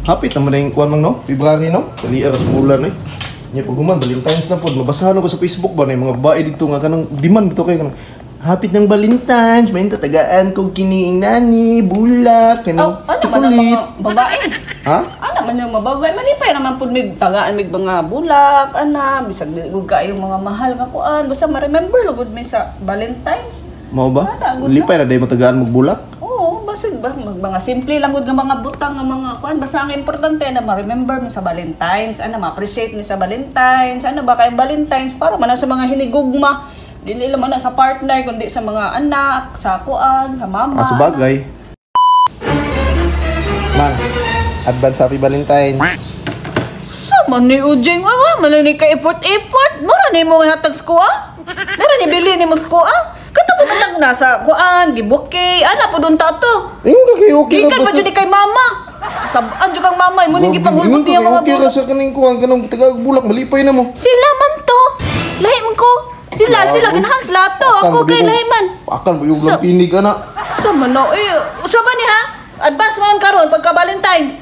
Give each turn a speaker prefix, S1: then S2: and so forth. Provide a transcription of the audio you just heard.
S1: Hapit naman na yung kuwan mang no? February no? Dali aras bulan eh. Nya pag human, Valentine's na pod. Mabasahan ko sa Facebook ba na yung mga babae dito nga kanang demand bitaw kayo kanang hapit ng Valentine's, may tatagaan kog kini nani, bulak, kanang
S2: Oh, ano man ang
S1: chocolate.
S2: mga babae?
S1: Ha?
S2: Ano man yung mga babae? Malipay naman pud mig tagaan mig mga bulak, ana, bisag di gud kaayo mga mahal nga kuan, basta ma-remember lugod mi sa Valentine's.
S1: Mao ba?
S2: Ana, good.
S1: Lipay na day matagaan magbulak.
S2: Oo, basta ba, mga simple lang gud nga mga butang nga mga kuan, basta ang importante na ma-remember mi sa Valentine's, ana, ma-appreciate mi sa Valentine's, ano ba kay Valentine's para man na sa mga hinigugma. Dili lang man na sa partner kundi sa mga anak, sa kuan, sa mama.
S1: Ah, sabagay. Mang, advance happy Valentine's.
S2: Sa man ni Ujeng, ay wa, malani ka effort effort. Mura ni mo hatag sa kuha. Mura ni bili ni mo sa kuha. Kato po man nasa kuan, gibuke, ana po dun tato.
S1: Ingon ka kay okay
S2: Gikan pa jud ni kay mama. Sabaan jud kang mama, mo ning gipanghulbot niya mga
S1: Okay ka
S2: bulak.
S1: sa kaning kuwan kanang tagaag bulak, malipay na mo.
S2: Sila man to. Lahi man ko. Sila, sila ganahan sila to. Ako kay lahi man.
S1: Akan ba yung pinig ana?
S2: Sa man na, eh, usa ba ni ha? Advance man karon pagka Valentine's.